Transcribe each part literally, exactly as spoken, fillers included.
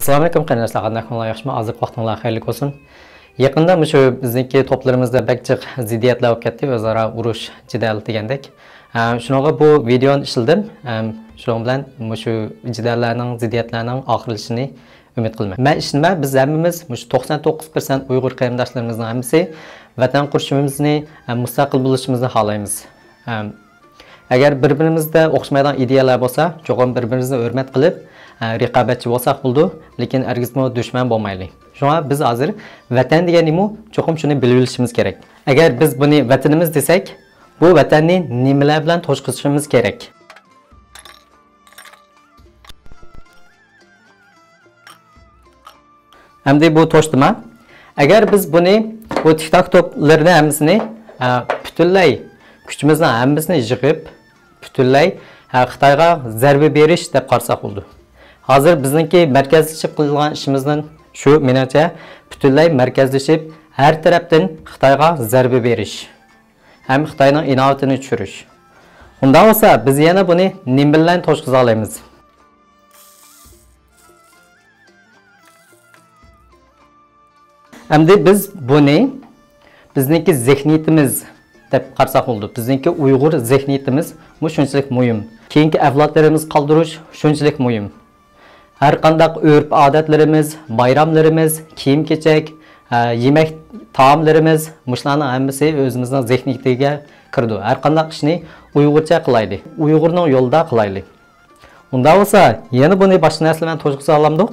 ئەسسالامۇئەلەيكۇم قېرىنداشلار، قانداق ئەھۋالىڭلار، ياخشىمۇ؟ ھازىرقى ۋاقتىڭلار خەيرلىك بولسۇن. يېقىندا مۇشۇ بىزنىڭكى توپلىرىمىزدا بەك جىق زىددىيەتلەر بولۇپ كەتتى، ئۆزئارا ئۇرۇش، جېدەل دېگەندەك. ئە، شۇنىڭغا بۇ ۋىدېونى ئىشلىدىم. ئەم، شۇنىڭ بىلەن مۇشۇ جېدەللەرنىڭ، زىددىيەتلەرنىڭ ئاخىرلىشىشىنى ئۈمىد قىلىمەن. مەن ئىشىنىمەن، بىز ھەممىمىز، مۇشۇ توقسان توققۇز پىرسەنت ئۇيغۇر قېرىنداشلىرىمىزنىڭ ھەممىسى ۋەتەن قۇرۇشىمىزنى، ئە، مۇستەقىل بولۇشىمىزنى خالايمىز. ئەم، ئەگەر بىر-بىرىمىزدە ئوخشىمايدىغان ئىدىيەلەر بولسا، چوقۇم بىر-بىرىمىزنى ھۆرمەت قىلىپ، ئە، رىقابەتچى بولساق بولىدۇ، لېكىن ھەرگىزمۇ دۈشمەن بولمايلى. شۇڭا بىز ھازىر ۋەتەن دېگەن نېمە، چوقۇم شۇنى بىلىۋېلىشىمىز كېرەك. ئەگەر بىز بۇنى ۋەتىنىمىز دېسەك، بۇ ۋەتەننى نېمىلەر بىلەن توشقۇزۇشىمىز كېرەك؟ ئەمدى بۇ توشتىما. ئەگەر بىز بۇنى، بۇ تىك-تاك توپلىرىنى ھەممىسىنى، ئە، پۈتۈنلەي كۈچىمىزنىڭ ھەممىسىنى يىغىپ، پۈتۈنلەي، ئە، خىتايغا زەربە بېرىش دەپ قارىساق بولىدۇ. ھازىر بىزنىڭكى مەركەزلىشىپ قىلىدىغان ئىشىمىزدىن شۇ، مېنىڭچە، پۈتۈنلەي مەركەزلىشىپ، ھەر تەرەپتىن خىتايغا زەربە بېرىش ھەم خىتاينىڭ ئىناۋىتىنى چۈشۈرۈش. ئۇنداق بولسا، بىز يەنە بۇنى نېمە بىلەن توشقۇزالايمىز؟ ئەمدى بىز بۇنى بىزنىڭكى زېھنىيىتىمىز دەپ قارىساق بولىدۇ. بىزنىڭكى ئۇيغۇر زېھنىيىتىمىز بۇ شۇنچىلىك مۇھىم. كېيىنكى ئەۋلادلىرىمىزغا قالدۇرۇش شۇنچىلىك مۇھىم. ھەر قانداق ئۆرپ-ئادەتلىرىمىز، بايراملىرىمىز، كىيىم-كېچەك، ھە، يېمەك تائاملىرىمىز، مۇشۇلارنىڭ ھەممىسى ئۆزىمىزنىڭ زېھنىيىتىگە كىرىدۇ. ھەر قانداق ئىشنى ئۇيغۇرچە قىلايلى، ئۇيغۇرنىڭ يولىدا قىلايلى. ئۇنداق بولسا، يەنە بۇنى باشقا نەرسە بىلەن توشقۇزالامدۇق؟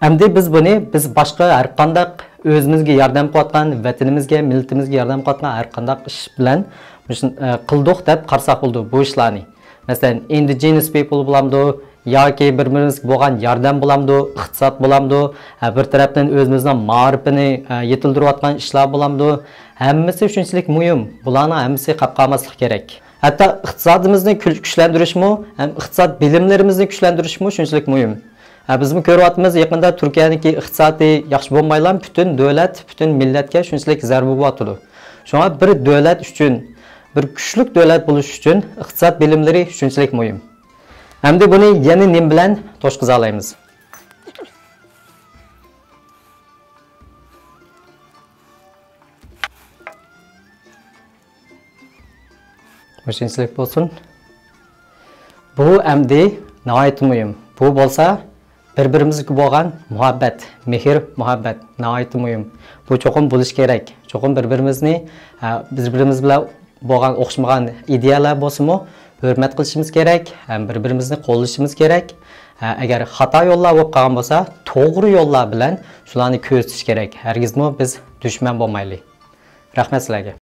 ئەمدى بىز بۇنى، بىز باشقا ھەر قانداق ئۆزىمىزگە ياردەم قىلىۋاتقان، ۋەتىنىمىزگە، مىللىتىمىزگە ياردەم قىلىۋاتقان ھەر قانداق ئىش بىلەن مۇشۇ، ئە، قىلدۇق دەپ قارىساق بولىدۇ بۇ ئىشلارنى. مەسىلەن، indigenous people بولامدۇ ياكى بىر-بىرىمىزگە بولغان ياردەم بولامدۇ، ئىقتىساد بولامدۇ، ھە، بىر تەرەپتىن ئۆزىمىزنىڭ مائارىپىنى، ئە، يېتىلدۈرۈۋاتقان ئىشلار بولامدۇ، ھەممىسى شۇنچىلىك مۇھىم. بۇلارنىڭ ھەممىسى قاپ قالماسلىق كېرەك. ھەتتا ئىقتىسادىمىزنى كۈل-، كۈچلەندۈرۈشمۇ ھەم ئىقتىساد بىلىملىرىمىزنى كۈچلەندۈرۈشمۇ شۇنچىلىك مۇھىم. ھە، بىزمۇ كۆرۈۋاتىمىز، يېقىندا تۈركىيەنىڭكى ئىقتىسادى ياخشى بولمايلا، پۈتۈن دۆلەت، پۈتۈن مىللەتكە شۇنچىلىك زەربە بولۇۋاتىدۇ. شۇڭا بىر دۆلەت ئۈچۈن، بىر كۈچلۈك دۆلەت بولۇش ئۈچۈن ئىقتىساد بىلىملىرى شۇنچىلىك مۇھىم. ئەمدى بۇنى يەنە نېمە بىلەن توشقۇزالايمىز؟ مۇشۇنچىلىك بولسۇن. بۇ ئەمدى ناھايىتى مۇھىم. بۇ بولسا بىر-بىرىمىزگە بولغان مۇھەببەت، مېھىر-مۇھەببەت ناھايىتى مۇھىم. بۇ چوقۇم بولۇشى كېرەك. چوقۇم بىر-بىرىمىزنى، ئە، بىر-بىرىمىز بىلەن بولغان ئوخشىمىغان ئىدىيەلەر بولسىمۇ، ھۆرمەت قىلىشىمىز كېرەك ھەم بىر-بىرىمىزنى قوللىشىمىز كېرەك. ئە، ئەگەر خاتا يوللار بولۇپ قالغان بولسا، توغرا يوللار بىلەن شۇلارنى كۆرسىتىش كېرەك. ھەرگىزمۇ بىز دۈشمەن بولمايلى. رەھمەت سىلەرگە.